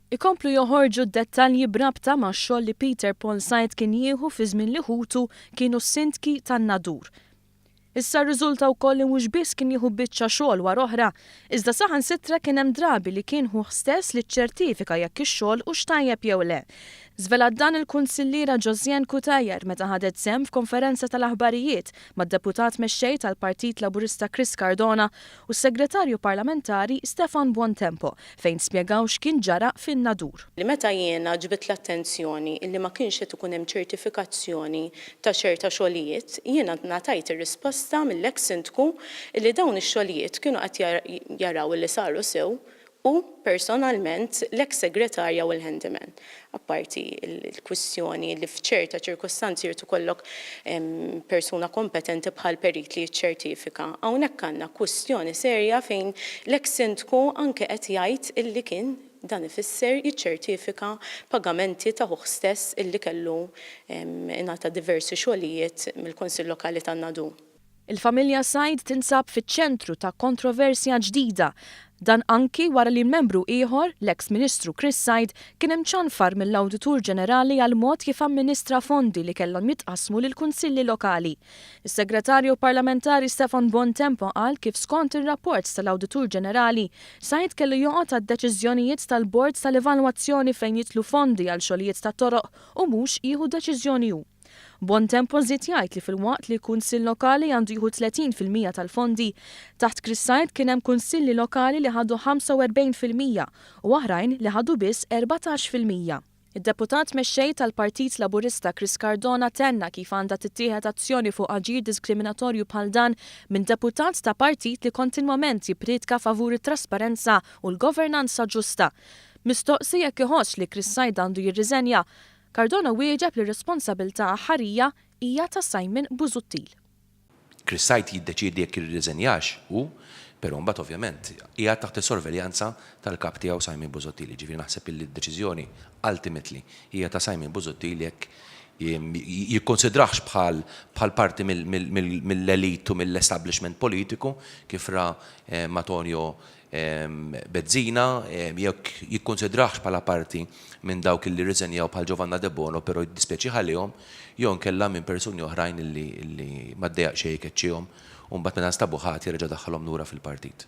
Ikomplu joħorġu d-dettalji b'rabta max-xogħol li Peter Paul Said kien jieħu fi żmien li ħutu kienu s-sindki tan-Nadur. Issa rriżulta wkoll li mhux biss kien jieħu biċċa xogħol wara oħra, iżda saħansitra kien hemm drabi li kien ħuh stess li ċċertifika jekk ix-xogħol hux tajjeb jew le. Żvelat dan il-Kunsilliera Josianne Cutajar meta ħadet sehem f'konferenza tal-aħbarijiet mad-Deputat Mexxej tal-Partit Laburista Chris Cardona u s-Segretarju Parlamentari Stefan Buontempo fejn spjegaw x'kien ġara fin-Nadur. Li meta jiena ġbidt l-attenzjoni illi ma kienx qed ikun hemm ċertifikazzjoni ta' ċerta xogħlijiet, jiena ngħatajt ir-risposta mill-eks Sindku illi dawn ix-xogħlijiet kienu qed jaraw illi saru sew hu personalment, l-eks Segretarja u l-handyman. Apparti l-kwistjoni li f'ċerta ċirkustanzi jrid ikollok persuna kompetenti bħal perit li jiċċertifika. Hawnhekk għandna kwistjoni serja fejn l-eks Sindku anke qed jgħid illi kien dan ifisser jiċċertifika pagamenti ta' ħuh stess illi kellu ingħata diversi xogħlijiet mill-Kunsill Lokali tan-Nadur. Il-familja Said tinsab fiċ-ċentru ta' kontroversja ġdida. Dan anki wara li membru ieħor, l-eks Ministru Chris Said, kien imċanfar mill-Awditur Ġenerali għal mod kif amministra fondi li kellhom jitqassmu lill-kunsilli lokali. Is-Segretarju Parlamentari Stefan Buontempo qal kif skont ir-rapport tal-Awditur Ġenerali, Said kellu joqgħod għad-deċiżjonijiet tal-Bord tal-Evalwazzjoni fejn jidħlu fondi għal xogħlijiet ta' toroq u mhux jieħu deċiżjoni hu. Buontempo żied jgħid li filwaqt li kunsill lokali għandu jieħu 30% tal-fondi, taħt Chris Said kien hemm kunsilli lokali li ħadu 45% u oħrajn li ħadu biss 14%. Id-Deputat Mexxej tal-Partit Laburista Chris Cardona tenna kif għandha tittieħed azzjoni fuq aġir diskriminatorju bħal dan minn deputat ta' partit li kontinwament jippriedka favur it-trasparenza u l-governanza ġusta. Mistoqsi jekk iħossx li Chris Said għandu jirriżenja, Cardona wieġeb li r-responsabilità aħħarija hija ta' Simon Busuttil. Chris Said jiddeċiedi jekk jirriżenjax hu, però mbagħad ovvjament qiegħed taħt is-sorveljanza tal-kap tiegħu Simon Busuttil. Jiġifieri naħseb illi d-deċiżjoni ultimately hija ta' Simon Busuttil jekk jikkonsidrahx bħal bħal parti mill-elite u mill-establishment politiku kif ra ma' Tonio Bezzina, jekk jikkunsidrahx bħala parti minn dawk illi rriżenjaw bħal Giovanna Debono però jiddispjaċih għalihom, jew inkella minn persuni oħrajn illi ma ddejjaq xejn ikeċċihom u mbagħad meta nstabu ħatja reġa' daħħalhom lura fil-partit.